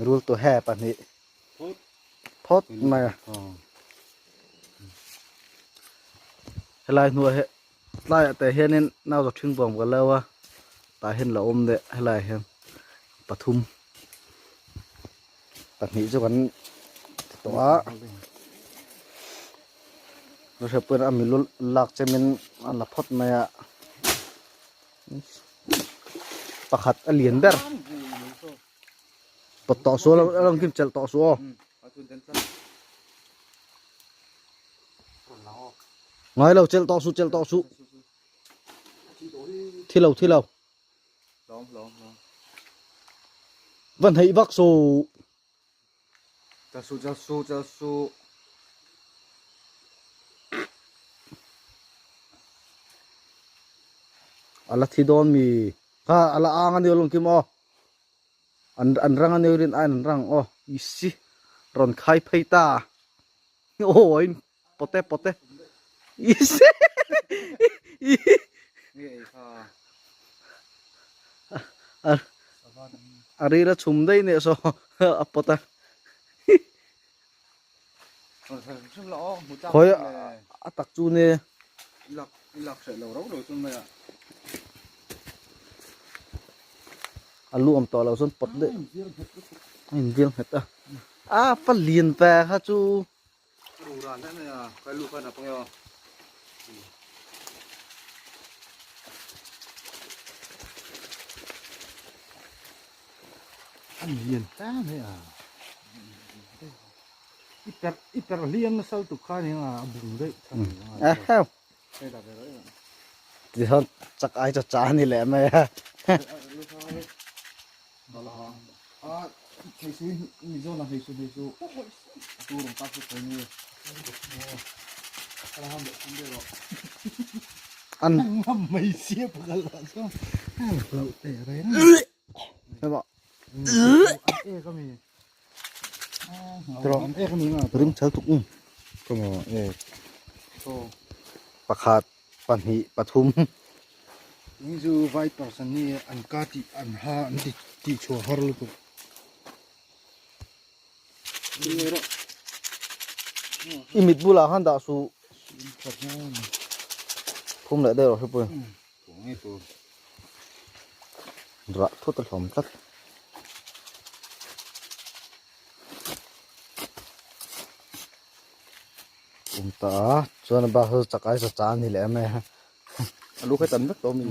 Rul tu he pahnih phawt mai a. Helai hnuai hi tlaiah te hianin nau zawk ṭhing bawm ka lo a tah hian la awm leh helaiah hian pathum pahnih chu kan ti tawh a hriat pawhin a milu lak chemin a la phawt mai a. Pakhat a lian ber pawt tawh sual a rawn kim chelh tawh suh aw ngai lo chelh tawh suh chelh tawh suh thi lo thi lo van hei vak suh Chal su chal su chal su. Ala thi dawn mi. Kha ala ang ani alawm kim aw. An an rang ani rin aiin an rang aw. Isi rawn khai phei ta. Aw in pote pote. Isi. A ril a chhum daih nih saw a pawt a. Khawi a tak chu nia. A lu awm tawh loh chuan pawt daih a invial nghet a. A pa lian ve kha chu. Tichuan chak ai chu cha a ni leh mai a. An rim chal tuk pakhat pahnih pathum Ni chu vipers an ni an ka tih an ha an ti tih chhuah har lutuk. I mit bulah khan dah suh. Phum leh deuh rawh hripuii. Rah thut a hlawm tlat. Um ta a chuan a bak chu chakai sa cha a ni leh em mai a. A lu kha tam vek tawh a mi.